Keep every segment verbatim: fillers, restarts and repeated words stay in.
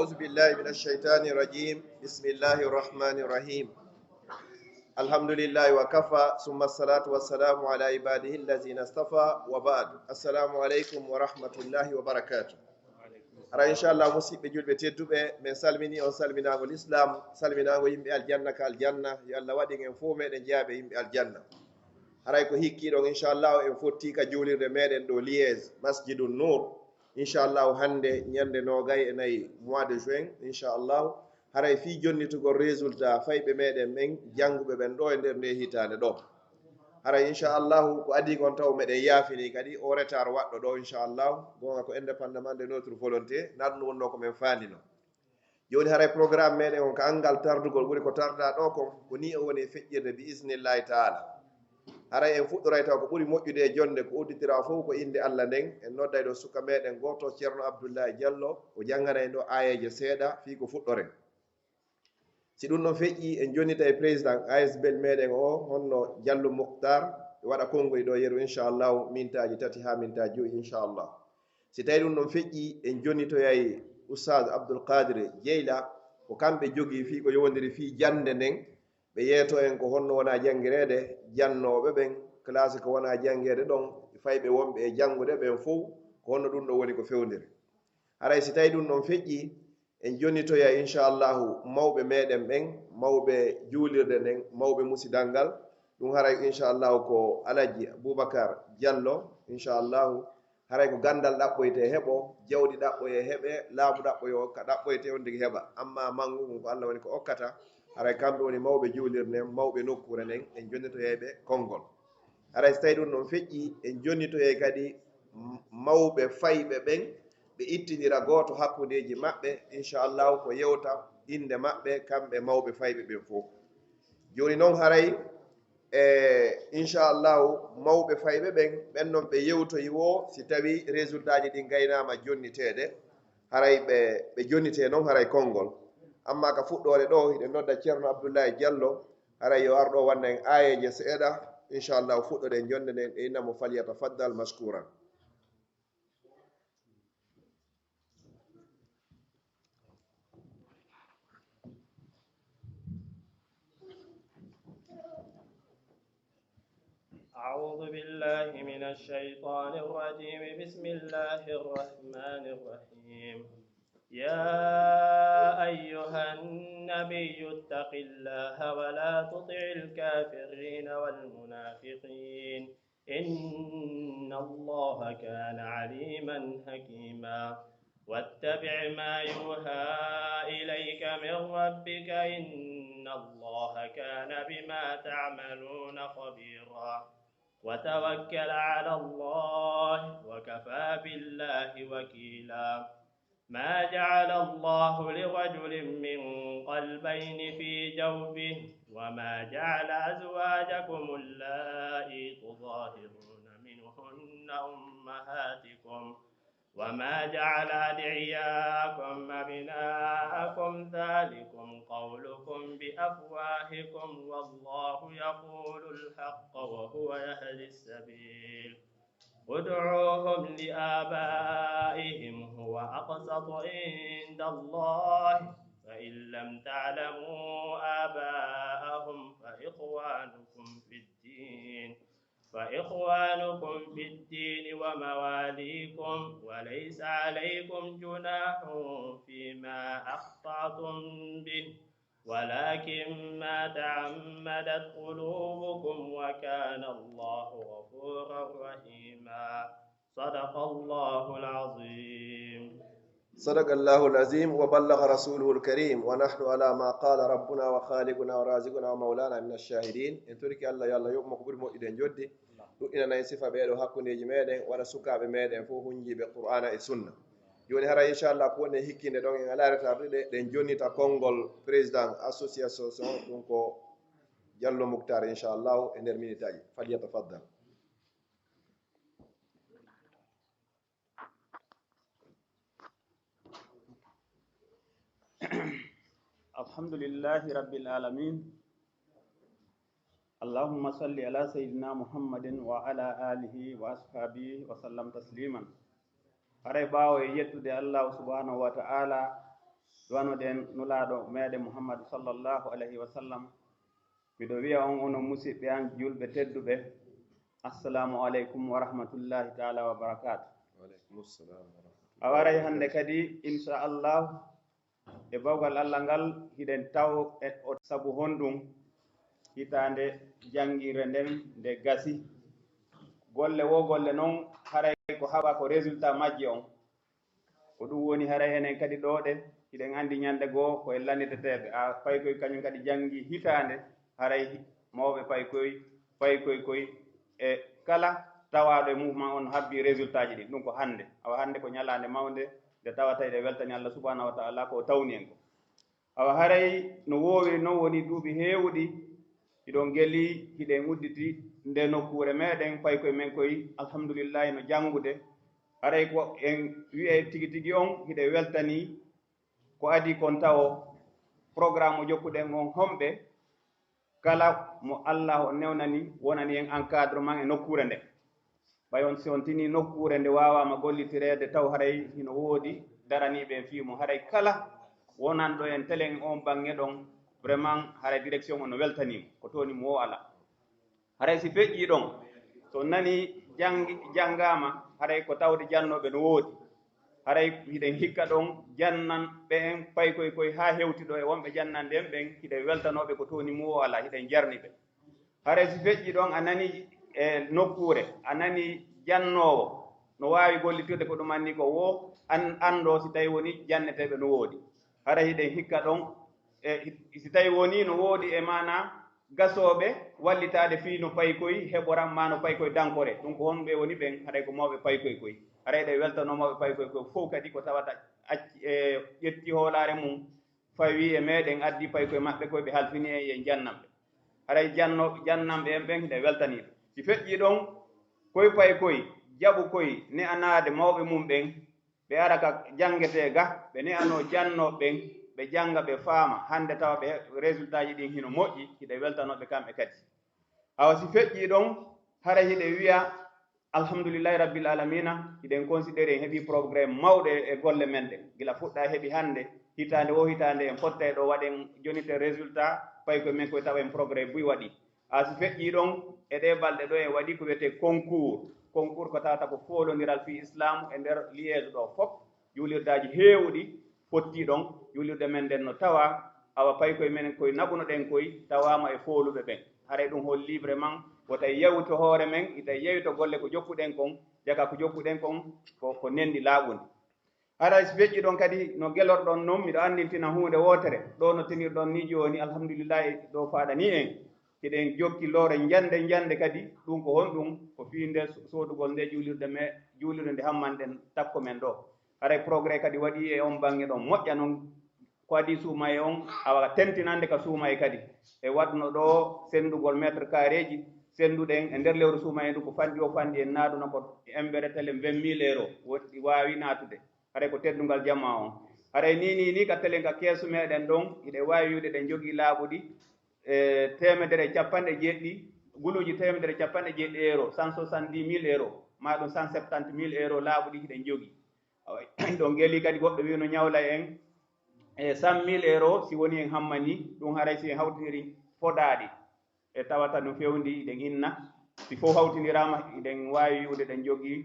أعوذ بالله من الشيطان الرجيم. بسم الله الرحمن الرحيم. الحمد لله وكفى، ثم الصلاة والسلام على عباده الذين اصطفى، وبعد. السلام عليكم ورحمة الله وبركاته. Hara, inchallah, musiɓɓe julɓe tedduɓe, men salmini on salminaango l'islam, salminaango yimɓe aljanna ka aljanna. Yo Allah waɗin en fow meɗen jeyaaɓe yimɓe aljanna. Haray ko hikki ɗon, inchallah, en fotti ka juulirde meɗen ɗo Liège, Masjidun Nur. Inchallah, hannde ñande noogay e nayi mois de juin, inchallah, haray fii jonnitugol résultat fayɓe meɗen ɓen jannguɓe ɓen ɗo e nder nde hitaande ɗo. Haray, inchallahu, ko adii kon taw meɗen yaafini kadi o retard waɗɗo ɗo, inchallahu, goonga ko indépendamment de notre volonté, naa ɗum wonnoo ko men faandino. Jooni haray programme meɗen on ka anngal tardugol ɓuri ko tardaa ɗo kon, ko nii o woni e feƴƴirde bi isnillahi taala. Haray en fuɗɗoray taw ko ɓuri moƴƴude e jonnde ko udditira fow ko innde Allah nden, en nodday ɗo suka meɗen gooto, Ceerno Abdullahi Jallo, o jannganay en ɗo aayeeje seeɗa fii ko fuɗɗoren. Si ɗum ɗon feƴƴii, en jonnitay président A S B L meɗen o, honno Jallo Muktar, ɓe waɗa konngol ɗo yeru, inchallahu, mintaaji tati haa mintaaji joyi, inchallah. Si tawii ɗum ɗon feƴƴii, en jonnitoyay Oustaz Abdoul Qadir Jeyla, ko kamɓe jogii fii ko yowondiri fii jannde nden, ɓe yeeto en ko honno wona janngireede, jannooɓe ɓen, classe ko wona janngeede ɗon, fayɓe wonɓe e janngude ɓen fow, ko honno ɗum ɗon woni ko fewndiri. Haray si tawii ɗum ɗon feƴƴii, en jonnitoyay, inchallahu, mawɓe meɗen ɓen, mawɓe juulirde nden, mawɓe musidal ngal. Ɗum haray, inchallahu, ko Alaji Boubacar Diallo, inchallahu. Haray ko ganndal ɗaɓɓoyte heɓo, jawdi ɗaɓɓoye heɓe, laamu ɗaɓɓoye okka, ɗaɓɓoyte on tigi heɓa. Amma manngu ngun ko Allah woni ko okkata. Haray kamɓe woni mawɓe juulirde nden, mawɓe nokkuure nden, en jonnitoyay ɓe konngol. Haray si tawii ɗum ɗon feƴƴii, en jonnitoyay kadi m-, mawɓe fayɓe ɓen, ɓe ittinira gooto hakkundeeji maɓɓe, inchallahu, ko yewta innde maɓɓe, kamɓe mawɓe fayɓe ɓen fow. Jooni non haray, e, inchallahu, mawɓe fayɓe ɓen, ɓen non ɓe yewtoyi woo, si tawii résultat ji ɗin gaynaama jonniteede, haray ɓe, ɓe jonnitee non haray konngol. Amma ka fuɗɗoore ɗoo, hiɗen nodda Ceerno Abdullahi Jallo, haray yo ar ɗoo wanna en aayeeje seeɗa, inchallahu, fuɗɗoɗen jonnde nden, e inna mo falyatafaddal mashkuran. أعوذ بالله من الشيطان الرجيم. بسم الله الرحمن الرحيم. يا أيها النبي اتق الله ولا تطع الكافرين والمنافقين. إن الله كان عليما حكيما. واتبع ما يوحى إليك من ربك. إن الله كان بما تعملون خبيرا. وتوكل على الله وكفى بالله وكيلا. ما جعل الله لرجل من قلبين في جوفه وما جعل أزواجكم اللائي تظاهرون منهن أمهاتكم وما جعل أدعياءكم أبناءكم ذلكم قولكم بأفواهكم والله يقول الحق وهو يهدي السبيل. ادعوهم لآبائهم هو أقسط عند الله، فإن لم تعلموا آباءهم فإخوانكم في الدين، فإخوانكم في الدين ومواليكم، وليس عليكم جناح فيما أخطأتم به، ولكن ما تعمدت قلوبكم وكان الله غفورا رحيما. صدق الله العظيم. صدق الله العظيم وبلغ رسوله الكريم ونحن على ما قال ربنا وخالقنا ورازقنا ومولانا من الشاهدين. En torike Allah, yo Allah yoɓu mo ko ɓuri moƴƴude e njoɓdi. Ɗuɗɗinana en sifa ɓeeɗo hakkundeeji meɗen, waɗa sukaaɓe meɗen fof hunjiiɓe Qur'aana e Sunna. Jooni hara, inchallah, ko woni e hikkinde ɗon, en alaa retardude, ɗen jonnita konngol président association, ɗum ko Jallo Muktar, inchallah, e nder minitaaji. Falyatafaddal. الحمد لله رب العالمين. اللهم صل على سيدنا محمد وعلى آله وأصحابه وسلم تسليما. Haray ɓaawo e yettude Allahu subhanahu wa ta'ala, Duwanoɗen Nulaaɗo meɗen Muhammadu sallallahu alayhi wa sallam. Miɗo wi'a on, onon musiɓɓe an julɓe tedduɓe, Assalamu aleykum wa rahmatullahi taala wa barakaatu. Wa aleykum salam wa rahmatullahi. A waray hande kadi, insha Allah, e bawgal Allah ngal, hiɗen taw e o sabu honɗum hitaande janngirde nden nde gasi. Golle wo golle non, haray ko haɓa ko résultat majje on. Ko ɗum woni haray enen kadi ɗoo ɗe, hiɗen anndi ñannde goo ko en lannditeteeɓe. A paykoy kañum kadi janngi hitaande, haray mawɓe paykoy, paykoy koy e kala tawaaɗo e mouvement on habbii résultat ji ɗin. Ɗum ko hannde. Awa hannde ko ñalaande mawnde nde tawata eɗen weltani Allah subhanahu wa ta'ala ko o tawni en ko. Awa haray no woowiri non woni duuɓi heewuɗi hiɗon gelii, hiɗen udditi nde nokkuure meɗen, paykoy men koy, alhamdulillahi, no janngude. Haray ko en wi'ay tigi tigi on, hiɗen weltanii ko adii kon tawo programme mo jokkuɗen on, homɓe kala mo Allah on newnani, wonani en encadrement e nokkuure nden. Ɓay on, si on tinii nokkuure nde waawaama gollitireede, taw haray hino woodi daraniiɓe en fii mum. Haray kala wonanɗo en telen on baŋŋe ɗon, vraiment, haray direction on no weltanii mo, ko tooni mo woo alaa. Haray si feƴƴii ɗon, so on nanii janngi-, janngaama, haray ko tawde jannooɓe no woodi. Haray hiɗen hikka ɗon jannanɓe en paykoy koy haa hewti ɗoo e wonɓe jannande en ɓen, hiɗen weltanooɓe ko tooni mo woo alaa, hiɗen jarni ɓe. Haray si feƴƴii ɗon, a nanii e nokkuure, a nanii jannoowo no waawi gollitirde ko ɗum anni ko woo, an-, anndoo si tawii wonii janneteeɓe no woodi. Haray hiɗen hikka ɗon, e hi-, si tawii wonii no woodi e maanaa gasooɓe wallitaade fii no paykoy heɓoran maa no paykoy dankore. Ɗum ko honɓe woni ɓen? Haray ko mawɓe paykoy koy. Haray ɗe weltanoo mawɓe paykoy koy fow kadi ko tawata acci, e ƴetti hoolaare mum fawi e meɗen, addi paykoy maɓɓe koy, ɓe halfini en, yen jannan ɓe. Haray janno-, jannanɓe en ɓen hiɗen weltanii ɓe. Si feƴƴii ɗon, koy paykoy, jaɓu koy ne'anaade mawɓe mum ɓen, ɓe ara ka janngetee ga, ɓe ne'anoo jannooɓe ɓen, ɓe jannga, ɓe faama. Hannde tawa ɓe he-, résultat ji ɗin hino moƴƴi, hiɗen weltanoo ɓe kamɓe kadi. Awa si feƴƴii ɗon, haray hiɗen wi'a, Alhamdulillahi Rabbil Alamina, hiɗen considéré en heɓii progrès mawɗe e golle men ɗen. Gila fuɗɗaa heɓi hannde, hitaande wo hitaande en fottay ɗo waɗen jonite résultat, paykoy men koy tawa en progrès buy waɗi. A si feƴƴii ɗon, e ɗee balɗe ɗo en waɗi ko wiyetee concours. Concours ko tawata ko foolondiral fii Islaamu e nder Liège ɗo fof. Juulirdaaji heewuɗi fottii ɗon, juulirde men nden no tawaa, awa paykoy men koy naɓunoɗen koy tawaama e fooluɓe ɓen. Haray ɗum hollii vraiment wota en yewto hoore men, hita en yewto golle ko jokkuɗen kon, jaka ko jokkuɗen kon ko, ko nenndi laaɓundi. Haray si feƴƴi ɗon kadi no gelorɗon non, miɗo anndintina huunde wootere. Ɗo no tinirɗon ni jooni, alhamdulillahi, ɗo faaɗanii en. Hiɗen jokki loore njannde njannde kadi, ɗum ko honɗum? Ko fii nde so-, soodugol nde juulirde me, juulirde nde hammanɗen takko men ɗo. Haray progrès kadi waɗii e on baŋŋe ɗon. Moƴƴa non ko adii suumaye on, awa tentinande ka suumaye kadi. E waɗno ɗo senndugol mètre carréji, sennduɗen e nder lewru suumaye ndu ko fanɗi o fanɗi en naaduna ko embere telen vingt mille euros, woɗɗi waawi naatude. Haray ko teddungal jamaa on. Haray ni, ni, ni ka telen ka keesu meɗen ɗon, hiɗen waawi wi'ude ɗen jogii laaɓuɗi, e, teemedere e capanɗe jeeɗiɗi, guluuji teemedere e capanɗe jeeɗiɗi euro, cent soixante-dix mille euro, maa ɗum cent septante mille euro laaɓuɗi hiɗen jogii. Awa, ɗon gelii kadi goɗɗo wi'uno ñawla en, e, cent mille euro, si woni en hammanii, ɗum haray si en hawtindiri fodaaɗi. E tawata no fewndi, hiɗen inna. Si fof hawtindiraama, hiɗen waawi wi'ude ɗen jogii,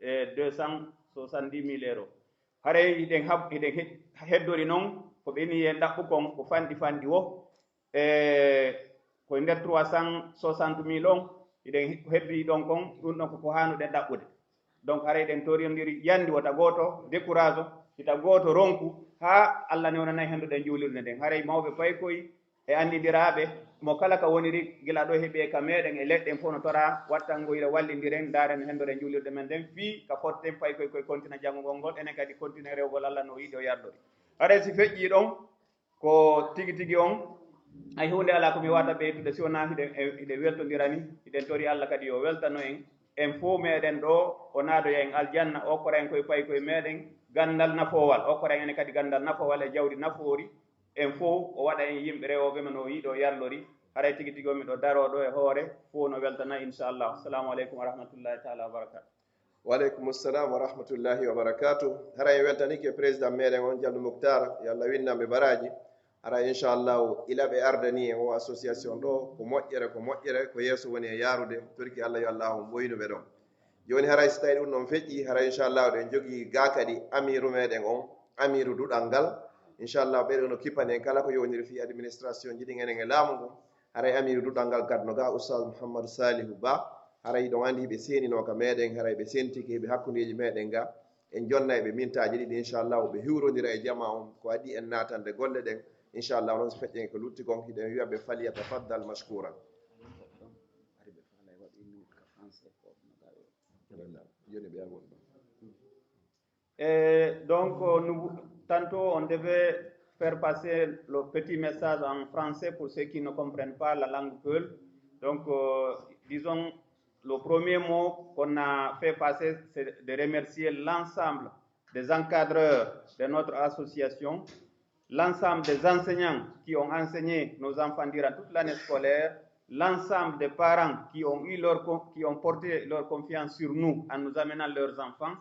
e, deux cent soixante-dix mille euro. Haray hiɗen hab-, hiɗen he-, heddori non, ko ɓe nii en ɗaɓɓu kon, ko fanɗi fanɗi wo. E, ko nder trois cent soixante mille on, hiɗen he-, ko heddii ɗon kon, ɗum ɗon ko ko haanuɗen ɗaɓɓude. Donc, haray ɗen torindiri yandi wota gooto décourage, hita gooto ronku, haa Alla newnanay henduɗen juulirde nden. Haray mawɓe paykoy e anndidiraaɓe, mo kala ka woniri, gila ɗo heɓi e ka meɗen e leɗɗen fof no toraa, wattango ila wallindiren, ndaaren no hendoren juulirde men nden, fii ka fotten paykoy koy kontina janngugol ngol, enen kadi kontina rewgol Alla no o yiɗi o yardori. Haray si feƴƴii ɗon, ko tigi tigi on, hay huunde alaa ko mi waawata ɓeydude, si wonaa hiɗen, e, hiɗen weltondirani, hiɗen tori Alla kadi yo weltano en. En fof meɗen ɗo, o naadoya en aljanna, o okkora en koye paykoye meɗen, ganndal nafoowal, o okkora en enen kadi ganndal nafoowal e jawdi nafoori. En fof, o waɗa en yimɓe rewooɓe mo no o yiɗi o yallori. Haray tigi tigi on miɗo daroo ɗo e hoore, fof no weltana, inchallah. Assalamu aleykum wa rahmatullahi taala wa barakatuh. Wa aleykum salam wa rahmatullahi wa barakatuh. Haray en weltanike président meɗen on, Jallo Muktar, yo Allah winnan ɓe baraaji. Haray inchallahu ila ɓe ardani en o association ɗo, ko moƴƴere, ko moƴƴere, ko yeeso woni e yaarude. Torki Allah yo Allahu moynu ɓe ɗon. Jooni haray so tawi ɗum ɗon feƴƴi, haray inchallahu ɗen jogii ga kadi amiru meɗen on, amiru duɗal ngal. Inchallahu ɓeɗo no kippani en kala ko yowndiri fii administration ji ɗin enen e laamu ngun. Haray amiru duɗal ngal gadno ga Oustaz Mouhamadou Salihou Ba, haray ɗon andi ɓe seeninoo ka meɗen, haray ɓe sentike ɓe hakkundeji meɗen ga. En jonna e ɓe mintaaji ɗiɗi, inchallahu ɓe hiwrondira e jama on ko adii en naatande golle ɗen. Inchallahu non so feƴƴen ko lutti kon, hiɗen wi'a ɓe falyatafaddal mashkura. Jooni ɓe yagol ɗon. Et donc, euh, nous, tantôt, on devait faire passer le petit message en français pour ceux qui ne comprennent pas la langue peul. Donc, euh, disons, le premier mot qu'on a fait passer, c'est de remercier l'ensemble des encadreurs de notre association, l'ensemble des enseignants qui ont enseigné nos enfants durant toute l'année scolaire, l'ensemble des parents qui ont eu leur, qui ont porté leur confiance sur nous en nous amenant leurs enfants,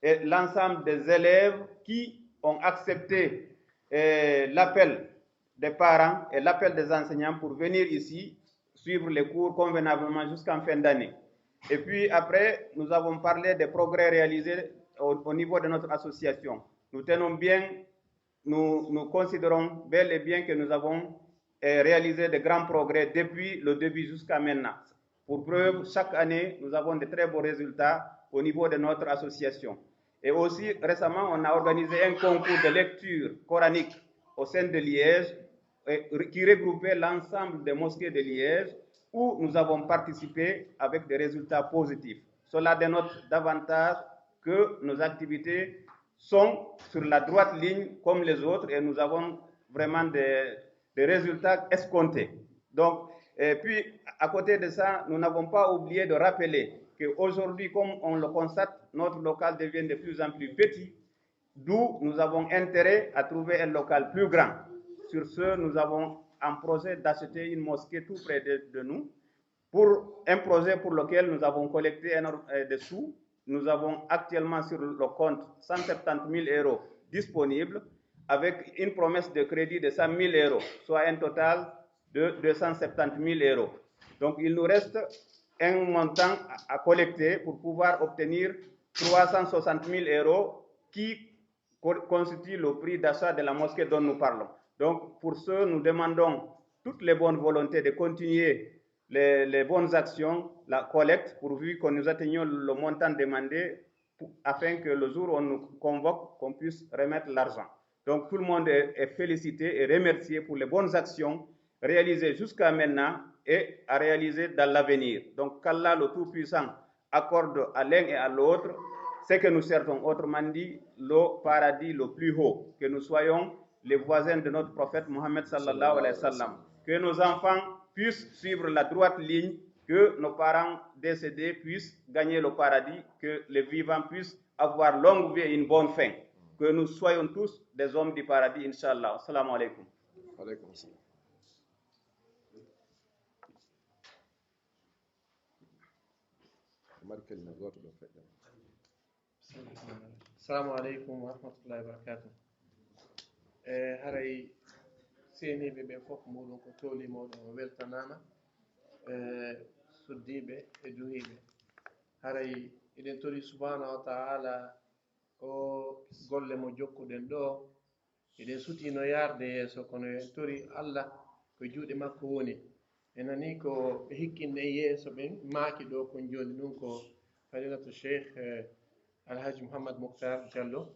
et l'ensemble des élèves qui ont accepté, euh, l'appel des parents et l'appel des enseignants pour venir ici suivre les cours convenablement jusqu'en fin d'année. Et puis après, nous avons parlé des progrès réalisés au, au niveau de notre association. Nous tenons bien, nous, nous considérons bel et bien que nous avons, euh, réalisé de grands progrès depuis le début jusqu'à maintenant. Pour preuve, chaque année, nous avons de très beaux résultats au niveau de notre association. Et aussi, récemment, on a organisé un concours de lecture coranique au sein de Liège, et re-, qui regroupait l'ensemble des mosquées de Liège, où nous avons participé avec des résultats positifs. Cela dénote davantage que nos activités sont sur la droite ligne comme les autres et nous avons vraiment des, des résultats escomptés. Donc, et puis, à côté de ça, nous n'avons pas oublié de rappeler qu'aujourd'hui, comme on le constate, notre local devient de plus en plus petit, d'où nous avons intérêt à trouver un local plus grand. Sur ce, nous avons en projet d'acheter une mosquée tout près de, de nous pour un projet pour lequel nous avons collecté énorme, euh, des sous. Nous avons actuellement sur le compte cent septante mille euros disponibles avec une promesse de crédit de cent mille euros, soit un total de deux cent septante mille euros. Donc, il nous reste un montant à, à collecter pour pouvoir obtenir trois cent soixante mille euros qui co-, constitue le prix d'achat de la mosquée dont nous parlons. Donc, pour ce, nous demandons toutes les bonnes volontés de continuer les, les bonnes actions, la collecte, pourvu que nous atteignions le montant demandé pour, afin que le jour où on nous convoque, qu'on puisse remettre l'argent. Donc, tout le monde est, est félicité et remercié pour les bonnes actions réalisées jusqu'à maintenant et à réaliser dans l'avenir. Donc, qu'Allah le Tout-Puissant accorde à l'un et à l'autre ce que nous cherchons, autrement dit, le paradis le plus haut, que nous soyons les voisins de notre prophète Mohammed sallallahu alayhi wa sallam, que nos enfants puissent suivre la droite ligne, que nos parents décédés puissent gagner le paradis, que les vivants puissent avoir longue vie et une bonne fin, que nous soyons tous des hommes du paradis, Inch'Allah. Assalamu alaikum. Wa aleykum salam. Mari kalima gooto ɗo feƴƴa. Assalamu aleykum wa rahmatullahi wa barakatuh. E haray seeniiɓe ɓen fof, muɗum ko tooli mawɗo, o weltanaama. E suddiiɓe e duhiiɓe, haray eɗen tori subhanahu wa ta'ala o golle mo jokkuɗen ɗo, eɗen sutii no yaarde yeeso, kono en tori Allah, ko e juuɗe makko woni. En nanii ko ɓe hikkinɗen yeeso ɓen maaki ɗo kon jooni, ɗum ko fadilatu Cheikh, eh, Alhaji Mouhammad Moukhtar Diallo,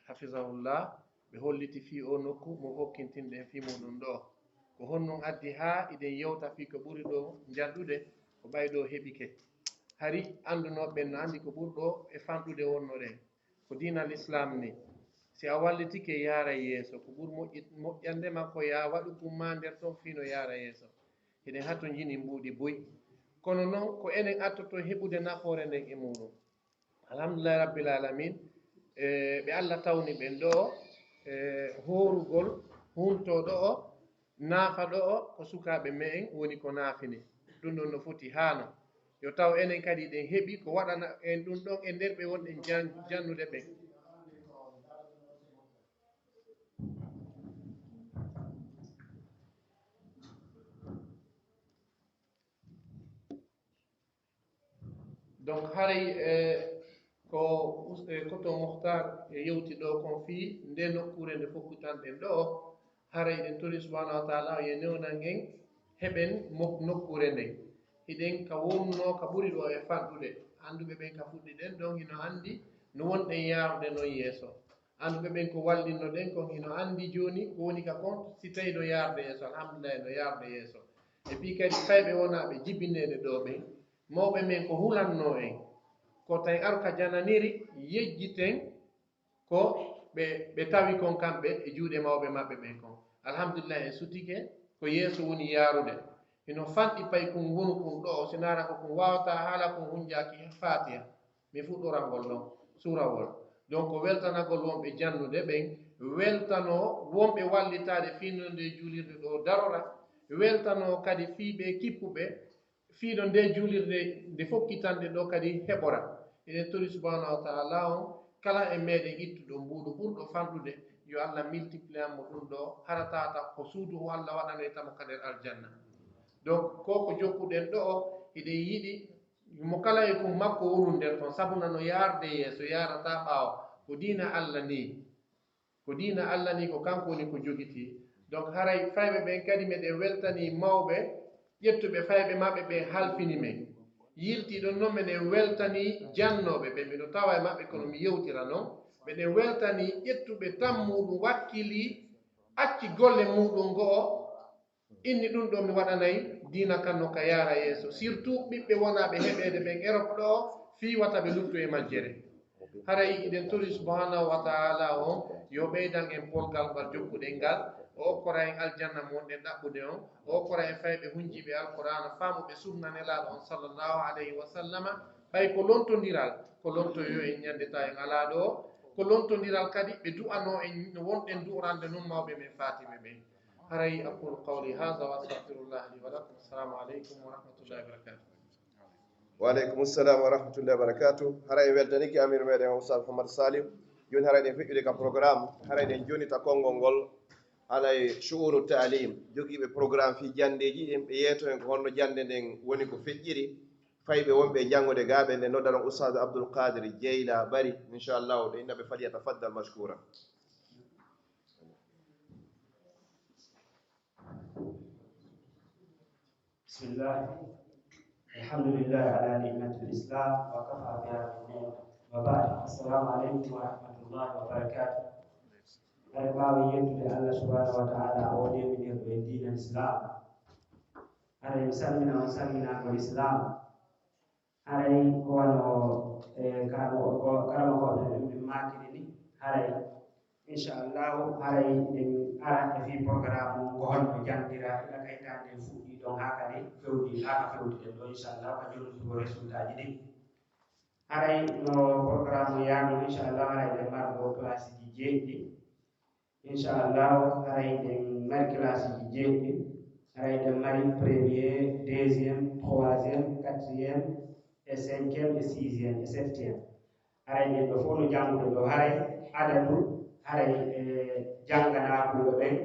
hafizahullah, ɓe holliti fii oo nokku mo hokkintinɗen fii muɗum ɗo. Ko honɗum addi haa iɗen yewta fii ko ɓuri ɗo njalɗude, ko ɓay ɗo heɓike. Hari anndunooɓe ɓen no anndi ko ɓuri ɗo e fanɗude wonnoɗen. Ko diinal Islaam ni, si a wallitike, yaaray yeeso. Ko ɓuri moƴƴi-, moƴƴande ma ko yaa waɗu gummaa nder ton fii no yaara yeeso. Hiɗen hatonjini mbuuɗi buy. Kono non, ko enen attoto heɓude nafoore nden e muɗum. Alhamdulillahi Rabbil Alamin, e ɓe Allah tawni ɓen ɗo, e hoorugol huntoo ɗo o, naafa ɗo o, ko sukaaɓe me'en woni ko naafini. Ɗum ɗon no foti haano. Yo taw enen kadi eɗen heɓi ko waɗana en ɗun ɗon e nder ɓe wonɗen jan-, jannude ɓen. Donc, haray, eh, ko us-, eh, Koto Muhtar e yewti ɗoo kon fii ndee nokkuure nde fokkitanɗen ɗoo, haray eɗen tori subhaanahu wa taala yo newnan en heɓen mo-, nokkuure nden. Hiɗen ka wonnoo ka ɓuri ɗoo e fanɗude. Annduɓe ɓen ka fuɗɗiɗen ɗon hino anndi no wonɗen yaarude non yeeso. Annduɓe ɓen ko wallinnoɗen kon hino anndi jooni ko woni ka kon si tawii no yaarde yeeso, alhamdulillahi no yaarde yeeso. E fii kadi fayɓe wonaaɓe jibineede ɗoo ɓen, mawɓe men ko hulannoo en, ko tawi aru ka jananiri, yejjiten ko ɓe, ɓe tawi kon kamɓe e juuɗe mawɓe maɓɓe ɓen kon. Alhamdulillahi en sutike ko yeeso woni yaarude. Hino fanɗi paykun wonu kun ɗoo, si naara ko kun waawata haala kun hunjaaki e Faatiha. Mi fuɗɗorangol ɗon suurawol. Donc, weltanagol wonɓe jannude ɓen, weltanoo wonɓe wallitaade fii no nde juulirde ɗoo darora, weltanoo kadi fii ɓe kippuɓe, fii no nde juulirde nde fokkitanɗe ɗoo kadi heɓora. Eɗen tori subhaanahu wa taala on, kala e meɗen ittuɗo mbuuɗu ɓurɗo fanɗude, yo Allah multiplier mo ɗun ɗoo, hara tata ko suudu o Allah waɗanoyta mo ka nder aljanna. Donc, ko ko jokkuɗen ɗoo, hiɗen yiɗi mo kala e kun makko wonu nder ton, sabu nano yaarde yeeso, yaarata ɓaawo. Ko diina Allah nii. Ko diina Allah nii, ko kanko woni ko jogitii. Donc, haray fayɓe ɓen kadi, meɗen weltanii mawɓe ƴettuɓe fayɓe maɓɓe ɓen halfini men. Yiltii ɗon non, meɗen weltanii jannooɓe ɓen. Miɗo tawa e maɓɓe, kono mi yewtira non. Meɗen weltanii ƴettuɓe tan muuɗum wakkilii, acci golle muuɗum go'o, inni ɗun ɗoo mi waɗanay diina kan no ka yaara yeeso. Surtout ɓiɓɓe wonaaɓe heɓeede ɓen Erop ɗoo, fii wata ɓe luttu e majjere. Haray eɗen tori subhaanahu wa taala on yo ɓeydan en polgal ngal jokkuɗen ngal, o okkora en aljanna mo wonɗen ɗaɓɓude on, o okkora en fayɓe hunjiiɓe Alqur'aana, faamuɓe sunna Nelaaɗo on sallallahu alayhi wa sallama, ɓay ko lontondiral, ko lonto yo en ñande ta en alaa ɗoo, ko lontondiral kadi ɓe du'anoo en no wonɗen du'orande non mawɓe men faatiiɓe ɓen. Haray أقول قولي هذا وأستغفر الله لي ولكم. السلام عليكم ورحمة الله وبركاته. Wa aleykum salam wa rahmatullahi wa barakatuh. Haray en weltanike Amiiru meɗen Oustaz Mouhammad Salim. Jooni haray eɗen feƴƴude ka programme. Haray eɗen jonnita konngol ngol alay shu'unu ta'lim. Jogiiɓe programme fii janndeeji ɗin, ɓe yeeto en ko honno jannde nden woni ko feƴƴiri. Fayɓe wonɓe e janngude gaa ɓen, nden noddaɗon Oustaz Abdoul Qadir Jeyla Bari. Inchallahu, ɗo inna ɓe, فليتفضل مشكورا. بسم الله. الحمد لله على نعمة الإسلام وكفى بها من نعمة. وبعد. السلام عليكم ورحمة الله وبركاته. Haray ɓaawo yettude Allah subhanahu wa ta'ala, o neeminirɗo e diina Islam. Haray mi salmina on salminaango Islam. Haray ko wano, eh, karamo-, ko karamokooɓe ɓen ɓe maakiri ni, haray, inchallahu, haray en ara e fii programme on, ko honno janngira ila ka hitaande fuɗɗii ɗon haa ka nde fewti, haa ka fewti ɗen ɗo, inchallahu, ka jonnitugol résultat ji ɗin. Haray no programme on yaano, inchallahu, haray ɗen marɗo classe ji jeeɗiɗi. Inchallahu, haray ɗen mari classe ji jeeɗiɗi. Haray ɗen mari premier, deuxième, troisième, quatrième, e cinquième, e sixième, e septième. Haray ɗen ɗo fof no janngude ɗo. Haray adadu, haray, e, jannganaakuɓe ɓen.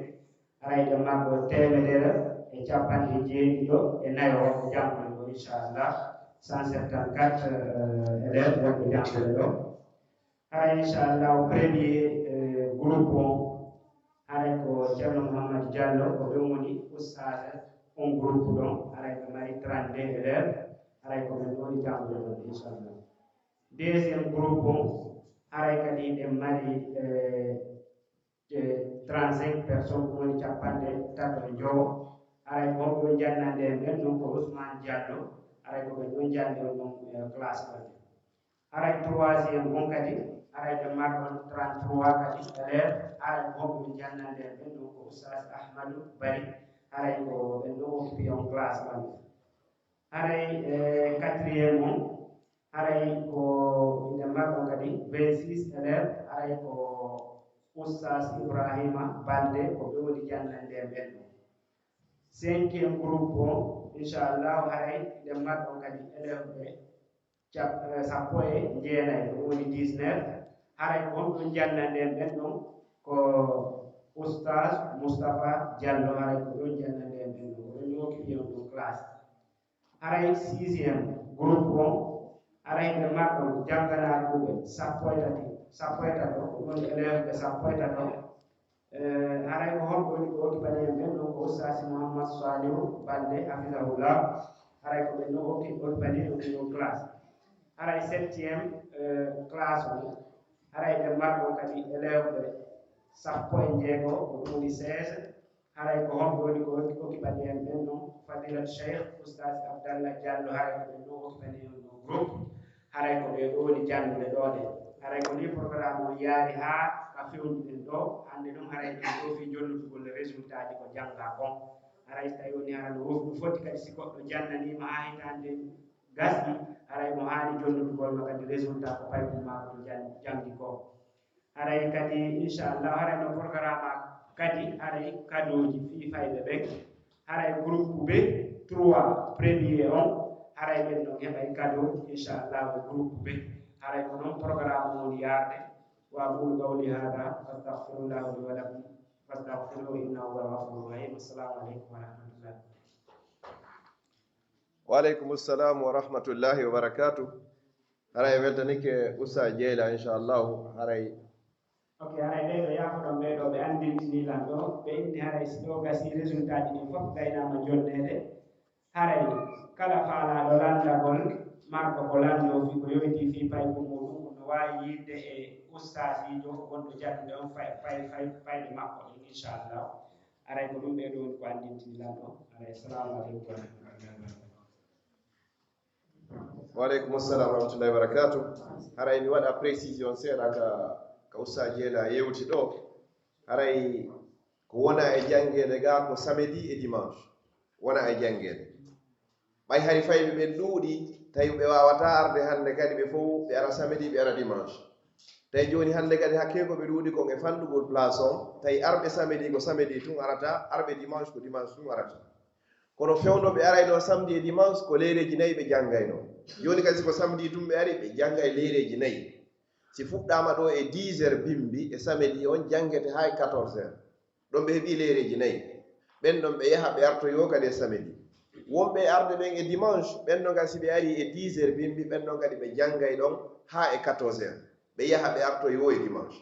Haray ɗen marɗo teemedere e capanɗe jeeɗiɗo e nayo wonɓe janngude ɗo, inchallah. Cent septante-quatre, euh, élèves wonɓe janngude ɗo. Haray, inchallahu, premier, eh, groupe on, haray ko Ceerno Mouhammad Diallo, ko ɓen woni ustaas on groupe ɗon, haray ɓe mari trente-deux élèves, haray ko ɓen woni janngude ɗon, inchallah. Deuxième groupe on, haray kadi ɓe mari, eh, eh, trente-cinq personnes, ko woni capanɗe tato e jowo, haray ko honɓe woni jannande en ɓen ɗon ko Ousmane Diallo, haray ko ɓen ɗon jannde on ɗon, eh, classe on. Haray troisième on kadi, haray ɓe marɗon trente-trois kadi élèves, haray ko honɓe ɓe jannande en ɓen ɗon ko Oustaz Ahmadou Bari, haray ko ɓen ɗon occupé on classe on. Haray, eh, quatrième on, haray ko ɓe marɗon kadi vingt-six élèves, haray ko Oustaz Ibrahima Balde, ko ɓe woni jannande en ɓen ɗon. Cinquième groupe on, inchallahu, haray nden marɗon kadi élève ɓe cap- eh, sappo e jeenayi, ɗum woni dix-neuf. Haray ko honɗum jannande en ɓen ɗon? Ko Oustaz Moustapha Diallo, haray ko ɗum jannande en ɓen ɗon. Ko ɗum occupé on ɗum classe. Haray sixième groupe on, haray ɓe marɗon jannganaaɓe ɓe sappo e tati, sappo e tato, ɗum woni élève ɓe sappo e tato. Eh, haray ko honɓe woni ko occupani en ɓen ɗon? Ko Oustaz Mouhammad Saliou Balde, hafizahullah. Haray ko ɓen ɗon okki- occupani en ɗum ɗon classe. Haray septième, eh, classe on, haray ɓe marɗon kadi élève ɓe sappo e jeego, ko ɗum woni seize. Haray ko honɓe woni ko occupani en ɓen ɗon? Fadilat Cheikh Oustaz Abdallah Diallo, haray ko ɓen ɗon occupani en ɗon groupe. Haray ko ɓe ɗoo woni janngude ɗoo ɗen. Haray ko nii programme on yaari haa ka fewndo ɗen ɗoo. Hannde ɗum haray ɓen ɗoo fii jonnitugol résultat ji ko janngaa kon. Haray si tawii woni hara no woodi, no foti kadi si goɗɗo jannaniima haa hitaande gasɗi, haray mo haani jonnitugol ma kadi résultat ko paykun maako jan- janngi ko. Haray kadi, inchallah, haray no programme kadi, haray kadooji fii fayɓe ɓen. Haray groupe B trois premier on, haray ɓen non heɓay kado, inchallah, e groupe B. Haray ko non programme on woni yaade. Wa aqulu qawli hada, astaghfirullah li wa lakum, fastaghfiruhu innahu huwal ghafurur rahim. Assalamu alaikum wa rahmatullah. Wa alaikum assalam wa rahmatullahi wa barakatuh. Haray weltanike Oustaz Dieyla, inchallahu. Haray Ok, haray ɓee ɗoo yaafoɗon ɓee ɗoo, ɓe anndintini lan ɗoo, ɓe inni haray si ɗoo gasii résultat ji ɗin fof gaynaama jonneede, haray kala faalaaɗo lanndagol, marɗo ko lanndoo fii ko yowitii fii paykun muuɗum, no waawi yiide e ustaasiijo wonɗo jannude on fay- fay- fay- fayɓe makko ɗin, inchallah. Haray ko ɗum ɓee ɗoo woni ko anndintini lan ɗoo. Haray, assalamu aleykum wa rahmatullahi wa barakatuh. Wa aleykum assalam wa rahmatullahi wa barakatuh. Haray mi waɗa précision seeɗa ka, ka Oustaz Dieyla yewti ɗoo. Haray ko wona e janngeede ga ko samedi e dimanche. Wona e janngeede. Ɓay hari fayɓe ɓen ɗuuɗi, tawi ɓe waawataa arde hannde kadi ɓe fow, ɓe ara samedi, ɓe ara dimanche. Tawi jooni hannde kadi hakkee ko ɓe ɗuuɗi kon e fanɗugol place on, tawi arɓe samedi ko samedi tun arata, arɓe dimanche ko dimanche tun arata. Kono fewndo ɓe arayno samedi e dimanche ko leereeji nayi ɓe janngaynoo. Jooni kadi si ko samedi tun ɓe ari, ɓe janngay leereeji nayi. Si fuɗɗaama ɗoo e dix heures bimbi e samedi on janngete haa e quatorze heures. Ɗon ɓe heɓii leereeji nayi. Ɓen ɗon ɓe yaha ɓe artoyoo kadi e samedi. Wonɓe e arde ɓen e dimanche, ɓen ɗon kadi si ɓe arii e dix heures bimbi, ɓen ɗon kadi ɓe janngay ɗon haa e quatorze heures. Ɓe yaha ɓe artoyoo e dimanche.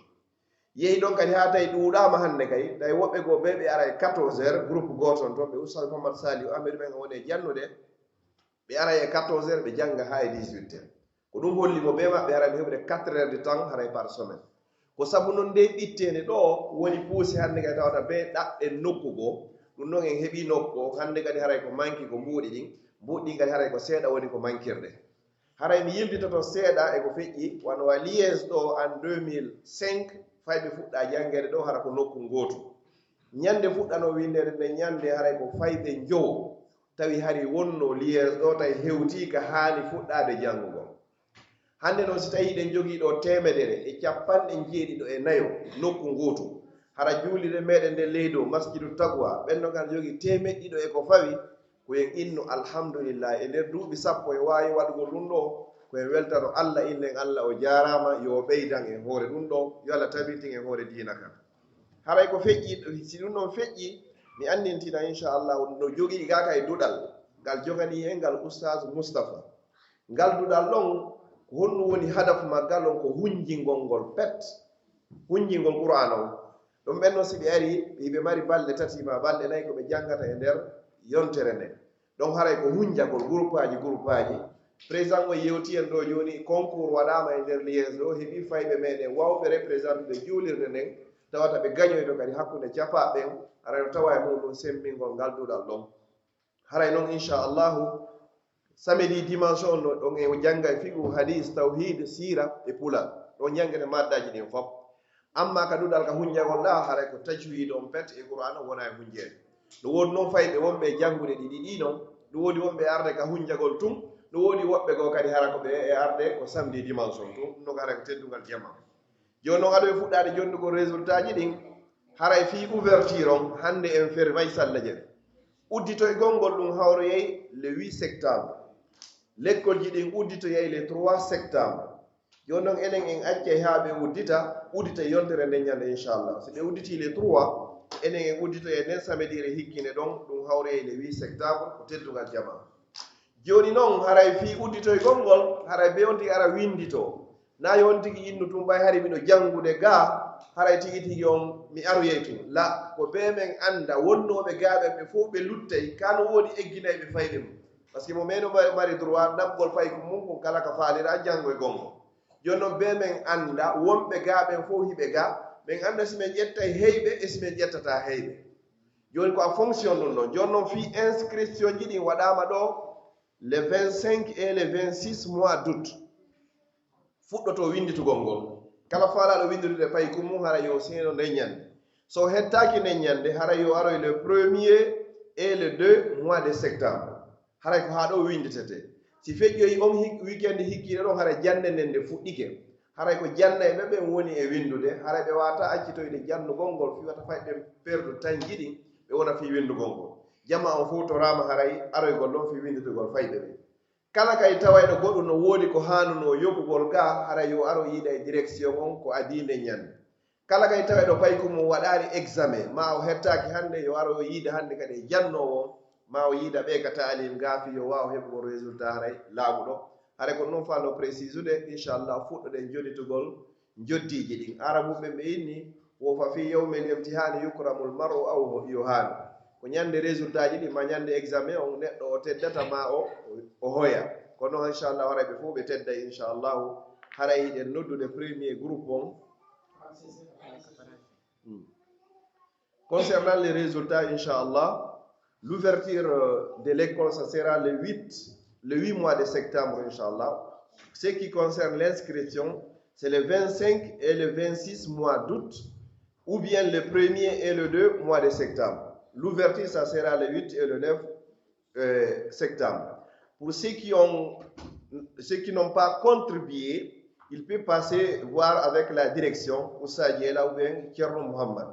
Yehi ɗon kadi haa tawi ɗuuɗaama hannde kay, tawi woɓɓe goo ɓe ɓe ara e quatorze heures, groupe gooto on ton, ɓe Oustaz Mouhammad Saliou Ahmed ɓen woni e jannude, ɓe ara e quatorze heures, ɓe jannga haa e dix-huit heures. Ko ɗum holli mo ɓe maɓɓe haray ɓe heɓude quatre heures de temps haray par semaine. Ko sabu non nde ɓitteende ɗoo woni puusi hannde kadi tawata ɓe ɗaɓɓen nokku goo, ɗum non en heɓii nokku o, hannde kadi haray ko manki ko mbuuɗi ɗin, mbuuɗi ɗin kadi haray ko seeɗa woni ko mankirde. Haray mi yiltitoto seeɗa e ko feƴƴi, wano wa Liège ɗoo en deux mille cinq, fayɓe fuɗɗaa janngeede ɗoo hara ko nokku ngootu. Ñannde fuɗɗanoo winndeede nden ñannde haray ko fayɓe njowo, tawi hari wonnoo Liège ɗoo tawi hewtii ka haani fuɗɗaade janngugol. Hannde non si tawii hiɗen jogii ɗoo teemedere e capanɗe jeeɗiɗo e nayo nokku ngootu, hara juulirde meɗen nde ley dow Masjidu Taqwa, ɓen non kan jogii teemeɗɗe ɗiɗo e ko fawi, ko en innu alhamdulillahi. E nder duuɓi sappo e waawi waɗugol ɗum ɗoo, ko en weltano Allah, innen Allah o jaaraama, yo o ɓeydan en hoore ɗum ɗoo, yo Allah tabintin en hoore diina kan. Haray ko feƴƴi, si ɗum ɗon feƴƴi, mi anndintina inchallahu no jogii gaa kay duɗal ngal joganii en ngal Oustaz Moustapha. Ngal duɗal ɗon, ko honɗum woni hadafu maggal on? Ko hunjingol ngol pet, hunjingol Qur'aana on. Ɗum ɓen non si ɓe arii, hiɓe mari balɗe tati maa balɗe nayi ko ɓe janngata e nder yontere nden. Ɗon haray ko hunjagol guruppaaji guruppaaji. Président on yewti en ɗoo jooni, concours waɗaama e nder Liège ɗoo, heɓii fayɓe meɗen waawɓe représentude juulirde nden, tawata ɓe gañoyto kadi hakkunde capaaɓe ɓen, haray no tawa e muɗum semmbingol ngal duɗal ɗon. Haray non, inchallahu, samedi, dimanche on no ɗon e jannga fiqhu, hadis, tawhid, siira e pulaar. Ɗon janngete maddaaji ɗin fof. Amma ka duɗal ka hunjagol ɗaa, haray ko tajwid on pet e Qur'aana wona e hunjeede. No woodi non fayɓe wonɓe e janngude ɗi ɗiɗi non, no woodi wonɓe e arde ka hunjagol tun, no woodi woɓɓe goo kadi hara ko ɓe e arde ko samedi, dimanche on tun, ɗum non haray ko teddungal jamaa. Jooni non, ado e fuɗɗaade jonnugol résultat ji ɗin, haray fii ouverture on, hannde en fermay salle je. Udditoygol ngol ɗum hawroyay le huit septembre. Lekkolji ɗin udditoyay le trois septembre. Jooni non enen en accay haa ɓe uddita, uddita yontere nden ñande inchallah. Si ɓe udditii le trois, enen en udditoyay nden samediire hikkine ɗon, ɗum hawroyay le huit septembre, ko teddungal jamaa. Jooni non, haray fii udditoygol ngol, haray bee on tigi ara winnditoo. Naa yo on tigi innu tun ɓay hari miɗo janngude gaa, haray tigi tigi on mi aroyay tun. La, ko bee men annda, wonnooɓe gaa ɓen ɓe fow ɓe luttay, kaa no woodi egginayɓe fayɓe mum. Parce que mo men no mari, mari droit naɓgol paykun mun kun kala ka faaliraa janngoygol ngol. Jooni non bee men annda, wonɓe gaa ɓen fow hiɓe gaa, men annda si men ƴettay heyɓe e si men ƴettataa heyɓe. Jooni ko a fonction ɗum ɗon. Jooni non fii inscription ji ɗin waɗaama ɗoo, le vingt-cinq et le vingt-six mois d'août. Fuɗɗotoo winnditugol ngol. Kala faalaaɗo winndude paykun mun, hara yo seeno nden ñannde. So hettaaki nden ñannde, hara yo aroy le premier et le deux mois de septembre. Haray ko haa ɗoo winnditetee. Si feƴƴoyi on hik-, weekend hikkiiɗo ɗon, hara jannde nden nde fuɗɗike. Haray ko jannayɓe ɓen woni e winndude, haray ɓe waawataa accitoyde jannugol ngol fii wata fayɓe ɓen perdu tanji ɗin, ɓe wona fii winndugol ngol. Jamaa on fow toraama haray aroygol ɗon fii winnditugol fayɓe ɓen. Kala kay tawayɗo goɗɗum no woodi ko haanunoo yoɓugol gaa, haray yo aro yiida e direction on ko adii nden ñannde. Kala kay tawayɗo paykun mun waɗaali examen, maa o hettaaki hannde, yo aro yiida hannde kadi e jannoowo on, maa o yiida ɓee ka taalim gaa fii yo waaw heɓugol résultat haray laaɓuɗo. Haray ko non faalnoo précisude, inchallah, fuɗɗoɗen jonnitugol njoddiiji ɗin. Aarabuɓe ɓen ɓe inni, wo fa fii yawmil imtihaani yukramul mar'u aw yuhaanu. Ko ñannde résultat ji ɗin, maa ñannde examen on, neɗɗo o teddata, maa o, o hoya. Kono, inchallah, haray ɓe fow ɓe tedday, inchallahu. Haray hiɗen noddude premier groupe on. Hmm. Concernant les résultats, Inch'Allah, l'ouverture euh, de l'école, ça sera le huit, le huit mois de septembre, Inch'Allah. Ce qui concerne l'inscription, c'est le vingt-cinq et le vingt-six mois d'août, ou bien le premier et le deux mois de septembre. L'ouverture, ça sera le huit et le neuf euh, septembre. Pour ceux qui ont, ceux qui n'ont pas contribué, ils peuvent passer voir avec la direction, Oustaz Diela ou bien Thierno Mohamed.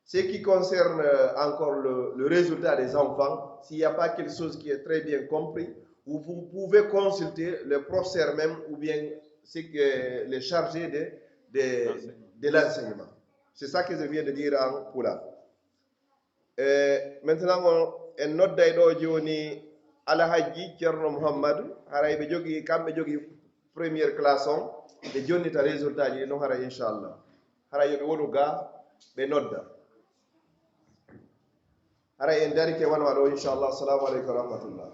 Ce qui concerne euh, encore le, le résultat des enfants, s'il n'y a pas quelque chose qui est très bien compris, vous, vous pouvez consulter le professeur même ou bien ce que, les chargés de, de, de l'enseignement. C'est ça que je viens de dire en pulaar. E maintenant on en nodday ɗo jooni Alhajji Ceerno Muhammadu, haray ɓe jogii, kamɓe jogii première classe on, ɓe jonnita résultat ji ɗi non haray inchallah. Haray yo ɓe wonu ga ɓe nodda. Haray en darike wano waɗo inchallah. Assalamu aleykum wa rahmatullah.